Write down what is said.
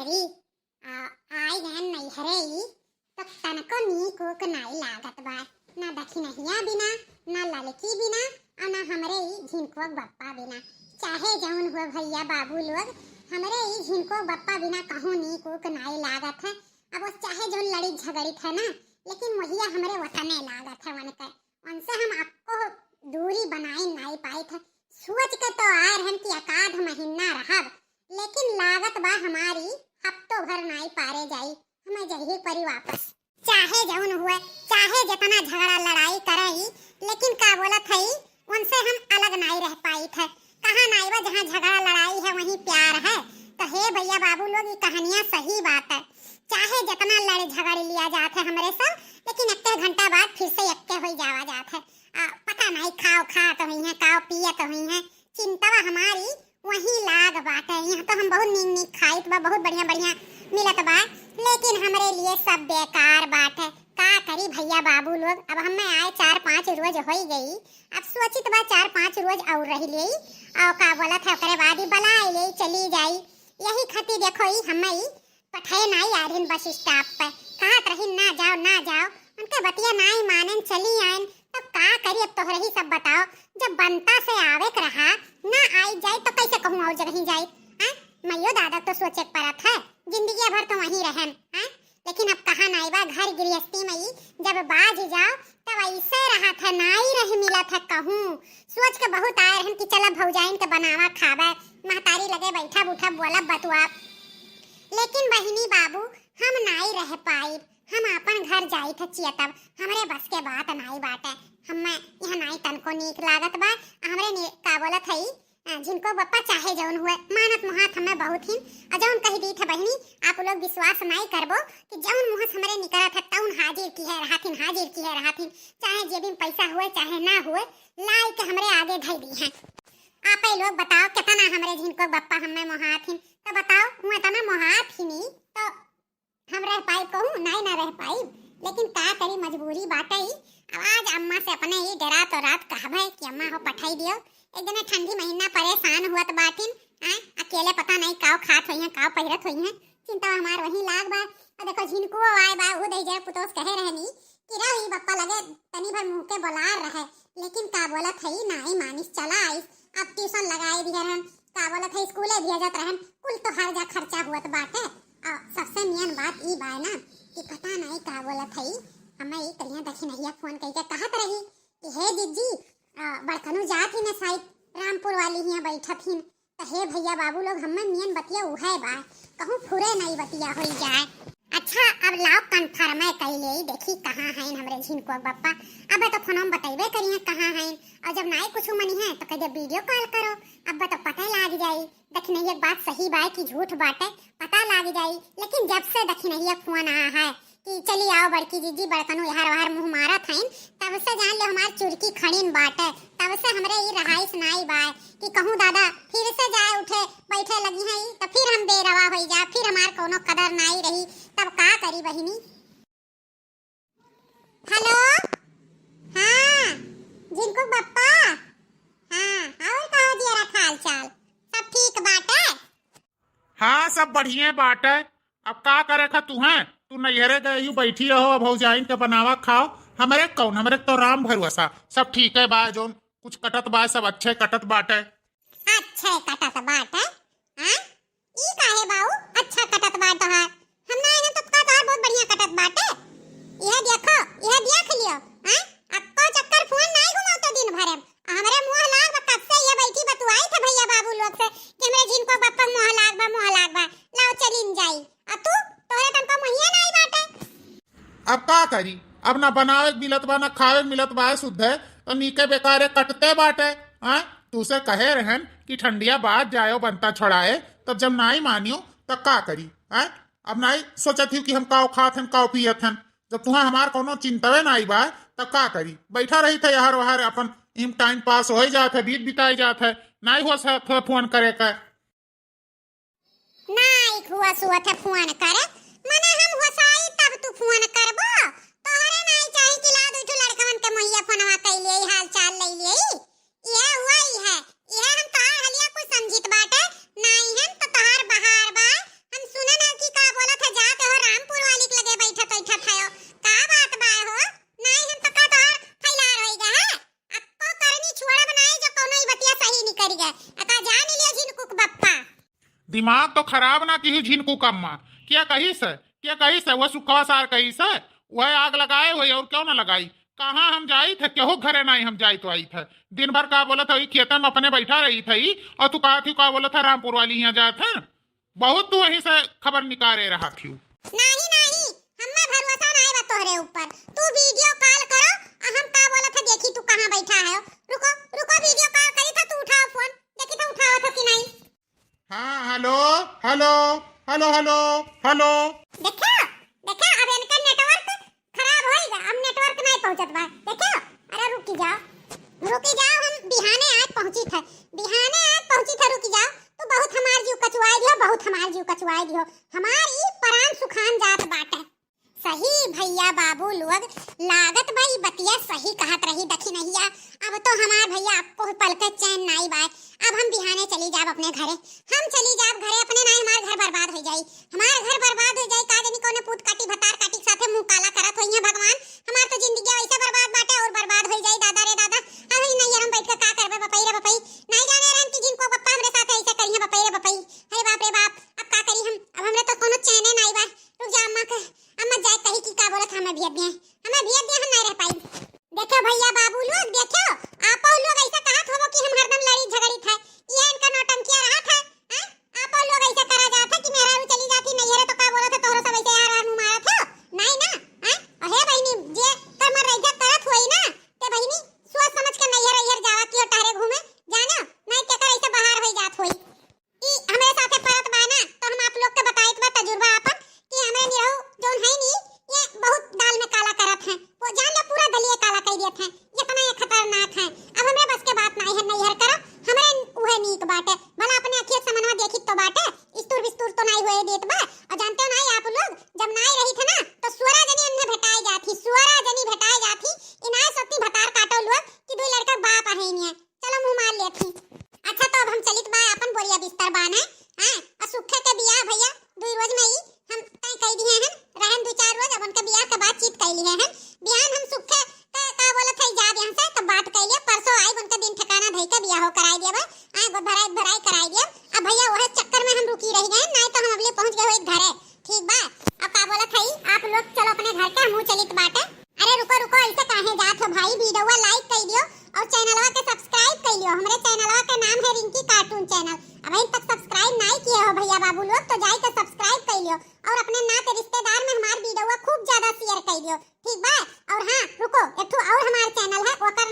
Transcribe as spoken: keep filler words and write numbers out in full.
ई, आ, आई गयन नैहरे ई, तो तनको नीक ऊक नाई लागत बा। ना दखिनहिया बिना, ना ललकी बिना, आ ना हमरे ई झिनको बप्पा बिना। चाहे जौन हुए भैया बाबू लोग, हमरे ई झिनको बप्पा बिना कहूँ नीक ऊक नाई लागत है। अब वो चाहे जौन लड़ी झगड़ित है ना, लेकिन वहिया हमरे वतने लागत है वनके। उनसे हम अक्को दूरी बनाई नाई पाइत है। सोच के तो आए रहन कि एकाध महीना रहब, लेकिन लागत बा हमारी हफ्तो भर नाई पारे जाई, हमें जही परी वापस। चाहे जौन हुए, चाहे जितना झगड़ा लड़ाई करई, लेकिन का बोलत हई, उनसे हम अलग नाई रह पाइत है। कहाँ नाई बा, जहाँ झगड़ा लड़ाई है वहीं प्यार है। तो हे भैया बाबू लोग, ये कहानियाँ सही बात है। चाहे जितना लड़ झगड़ लिया जात है हमरे सब, लेकिन एक्के घंटा बाद फिर से एक्के होई जावा जात है। आ, पता नाई खाओ खात होई हैं, काओ पियत होई हैं, चिंतवा हमारी वही लाग बाटे। यहाँ तो हम बहुत नीक नीक खाइत बा, बहुत बढ़िया बढ़िया मिलत बा, लेकिन हमरे लिए सब बेकार बाटे। का करी भैया बाबू लोग, अब हमें आए चार पाँच रोज होई गई, अब सोचित बा चार पाँच रोज और रह लेई, और का बोलत है ओकरे बाद ही बलाई ले चली जाई। यही खातिर देखो ई हमें ई पठाए नाई आ रहिन बस स्टॉप पे, कहत रहिन ना जाओ ना जाओ, उनके बतिया नाई मानेन चली आएन। तब का करी, अब तोहरे ही सब बताओ, जब बनता से आवे के रहा, ना आई जाई तो कैसे कहूँ और जगह जाई? हैं? मइयो दादा तो सोचे के परत है, जिंदगी भर तो वहीं रहन, हैं? लेकिन अब कहाँ नाई बा, घर गृहस्थी में ई जब बाज जाओ तब ऐसे रहत है, नाई रह मिलत है कहूँ। सोच के बहुत आए रहन कि चलब भौजाइन के बनावा खाबे, महतारी लगे बैठब उठब बोलब बतुआब, लेकिन बहिनी बाबू हम नाई रह पाइब, हम आपन घर जाइत है चियतब, हमरे बस के बात नाई बाटे, हमें यहाँ नाई तनको नीक लागत बा। हमरे ने-, का बोलत हई, अ, झिनको बप्पा चाहे जौन हुए, मानत मोहात हमें बहुत हिन, आ जौन कह दी थे बहिनी, आप लोग विश्वास नाई करबो कि जौन मुँह से हमरे निकलत है तौन हाजिर की है रहथिन, हाजिर की है रहथिन, चाहे जेबी में पैसा हुए चाहे ना हुए, लाई के हमरे आगे धई दी हैं। आपे लोग बताओ कितना हमरे झिनको बप्पा हमें मोहात हिन, तो बताओ, हुए तना मोहात ही नहीं, तो हम रह पाइब कहूँ? नाई ना रह पाइब, लेकिन का करी, मजबूरी बाटे ई। अब आज अम्मा से अपने ई डेरात डेरात कहबे कि अम्मा हो पठाई दियो। एक जने ठंडी महीना परेशान हुअत बाटिन, आय, अकेले पता नहीं काव खात होई हैं, काव पहिरत होई हैं, चिंता हमार वहीं लाग बा। और देखो झिनकुओ आए बा, ऊ दई जरा पुतोस कहे रहनी कि रहो ई बप्पा लगे तनी भर मुँह के बोलार रहे, लेकिन का बोलत हई, नाई मानिस चला आइस। अब ट्यूशन लगाए दिहे रहन, का बोलत हई, स्कूले भेजत रहन, कुल तोहार जा खर्चा हुअत बाटे। और सबसे मेन बात ई बाय ना कि पता नहीं का बोलत हई, हमें ई कहिया दखिनहिया फोन कइके कहत रही कि हे जिज्जी, आ, बड़कनू जात ही ना साइड रामपुर वाली हियाँ बैठत हिन, तो हे भैया बाबू लोग, हमें मेन बतिया उहे बा, कहूँ फुरे नहीं बतिया होई जाए। अच्छा, अब लाओ कन्फर्म कई ले, देखी कहाँ हैं हमरे झिनको बप्पा। अब तो फोन में बतैबे करिए कहाँ हैं, और जब नाई कुछ मनी है तो कह दे वीडियो कॉल करो, अब तो पता लाग जाई। दखिनहिया के बात सही बाय कि झूठ बाटे, पता लाग जाई। लेकिन जब से दखिनहिया के फोन आया है कि चली आओ बड़की जीजी, बड़कनू यार वार मुँह मारत हईन, तब से जान ले हमार चुरकी खड़िन बाटे। तब से हमरे ई रहाइश नाई बाय कि कहूँ दादा फिर से जाए उठे बैठे लगी हैं, तो फिर हम बेरवा होई जा, फिर हमार कोनो कदर नाई रही, तब का करी बहिनी। हेलो, हाँ, झिनकू बप्पा, हाँ, और कहो जियरा का हाल चाल, सब ठीक बाटे? हाँ, सब बढ़िया बाटे। अब का करे खा तुहें? तू नैहरे गए यू बैठी रहो, अब भौजाइन के बनावा खाओ। हमरे कौन, हमरे तो राम भरोसा, सब ठीक है बा, जौन कुछ कटत बा, सब अच्छे कटत बाटे। अच्छे कटत बाटे? हाँ? ई काहे बाऊ अच्छा कटत बा तोहार? हम ना आए हैं तो का तोहार बहुत बढ़िया कटत बाटे। यह देखो, यह देख लियो, हाँ? अक्को चक्कर फोन नाई घुमाओ तो दिन भर में। हमरे मुँह लाग बा, कब से ये बैठी बतुआई थे भैया बाबू लोग से कि हमरे झिनको बप्पा मुँह लाग बा, मुँह लाग बा। लाओ चलिन जाई। आ तू, तोहरे तनको मुँहिया नाई बाटे। अब का करी, अब ना बनावे के मिलत बा, ना खावे के मिलत बा, सुधे तो नीके बेकारे कटते बाटे। हाँ, तू से कहे रहन कि ठंडिया बाद जायो बनता छोड़ाए, तब जब नाई मानियो तब का करी? हाँ, अब नाई सोचत ही कि हम काव खात हन, काव पियत हन। जब तुहाँ हमार कौनो चिंतवे नाई बा, तब का करी? बैठा रही थे यहर वहर, अपन इम टाइम पास होई जात है, बीत बिताई जात है, नाई हो सकत है फोन करे का। नाई हुआ सुअत है फोन करे, मने हम होसाई तब तू फोन करबो। तोहरे नाई चाही कि ला दू ठो लड़कवन के मोहिया फोनवा कई लिए, हाल चाल ले लिए। यह हुआ ही है, यह हम तोहार हलिया कुछ समझित बाटे, नाई हम तो तोहार बहार बा। हम सुनन है कि दिमाग तो खराब ना किहू झिनकू कम्मा। क्या कहिस है, क्या कहिस है, वह सुखवा सार कहिस है, वह आग लगाए होई और क्यों ना लगाई। कहाँ हम जाइत है, केहू घरे नाहीं हम जाइत वाइत है। दिन भर का बोलत है, खेतन में अपने बैठा रहित है, और तू कहत ही का बोलत है, रामपुर वाली यहाँ जात है। बहुत तू वहीं से खबर निकारे रहत ही। नाहीं, नाहीं, हम्मे भरोसा नाहीं बा तोहरे ऊपर। तू video call करो, आ हम का बोलत है देखी तू कहाँ बैठा है। रुको, रुको, video call करी था, तू उठाओ phone, देखी था उठावत हो कि नाहीं। हाँ, hello, hello, hello, hello, hello। देखो, देखो, अब इनका network खराब होइगा, अब network नाहीं पहुँचत बा। देखो, अरे रुकी जाओ, रुकी जाओ, हम बिहाने आज पहुँची थे, बिहाने आज पहुँची थे, रुकी जाओ। तू बहुत हमार जीव कचुआई दियो, बहुत हमार जीव कचुआई दियो, हमार ई परान सुखान जात बाटे। सही भइया बाबू लोग, लागत बा ई बतिया सही कहत रही दखिनहिया। अब तो हमार भइया अक्को पल के चैन नाई बाय। अब हम बिहाने चली जाब अपने घरे, हम चली जाब घरे अपने, नाई हमार घर बर्बाद होइ जाई, हमार घर बर्बाद होइ जाई। का जानी कौने पूत काटी भतार काटी के साथे मुँह काला करत होइहैं भगवान। हमार तो जिंदगी ऐसे बर्बाद बाटे और बर्बाद होइ जाई दादा रे दादा। अब ई नैहर हम बैठ के का करबे बपई रे बपई। नाई जाने रहन कि जिनको पप्पा हमरे साथे ऐसे करिहैं बपई रे बपई। अरे बाप रे बाप, अब का करी हम, अब हमरे तो कौनो चैने नाई बा। रुक जा अम्मा के, अम्मा जाए कही कि का बोलत हमें भेज दिए, हमें भेज दिए, हम नहीं रह पाई। देखो भइया बाबू लोग, देखो, आपो लोग ऐसा कहत होबो कि हम हरदम लड़ी झगड़ी थे, ये इनका नौटंकिया रहत है, हैं? आपो लोग ऐसा करा जात है कि मेहरारू चली जाती नैहरे तो का बोलत है, तोहरो सब ऐसे यार मुँह मारत हो, नहीं ना, हैं? अहे बहिनी, जे कमर रैजा करत होई ना, ते बहिनी सोच समझ के नैहर ऐहर जावा कियो टहरे घूमे, जानो, नहीं तेकर ऐसे बाहर होई जात होई। ई हमरे साथे परत बा ना, तो हम आप लोग के बताइत बा तजुर्बा आपन कि हमरे निरहू जौन है नी, ये बहुत दाल में काला करत हैं। वो जान लो पूरा दलिए काला कर दियत हैं, इतना ये खतरनाक हैं। अब हमरे बस के बात ना है, नैहर करो, हमरे उहे नीक बाटे। भला अपने अखियत समनवा देखित तो बाटे, इस्तुर बिस्तुर तो नाई हुए देत बा। और जानते हो ना आप लोग, जब नाई रही थे ना, तो सुअरा जनी अन्ने भेटाए जात ही, सुअरा जनी भेटाए जात ही, इनाय सत्ती भतार काटो लोग कि दो लड़का बाप आहे इन्हें। चलो मुँह मार लेत ही। अच्छा तो अब हम चलित बा अपन बोरिया बिस्तर बाने, हैं? और सुखे के बियाह भइया दुई रोज में ही हम तय कई दिए हैं, रहन दो चार रोज, अब उनके बियाह के बातचीत कई लिए हैं। बिहान हम सुखे के का बोलत है जाब यहाँ से तो बात कई लिए, परसों आई उनके दिन ठिकाना धई के बियाह हो कराई दिया बा, आए गोद भराई भराई कराई दिया। अब भइया वह चक्कर में हम रुकी रह गए, नहीं तो हम अबले पहुँच गए होइत घरे। ठीक बा, अब का बोलत है आप लोग चलो अपने घर के, हमहू चलित बाटे। अरे रुको रुको, ऐसे काहे जात हो भाई, वीडियोवा like कई दियो और चैनलवा के subscribe कई लियो। हमरे चैनलवा के नाम है रिंकी cartoon channel। अबहिन तक subscribe नाई किए हो भइया बाबू लोग तो जाई के subscribe कई लियो और अपने नाते रिश्तेदार में हमार वीडियोवा खूब ज्यादा share कई दियो, ठीक बा? और हाँ रुको, एक ठो और हमार channel है, ओकर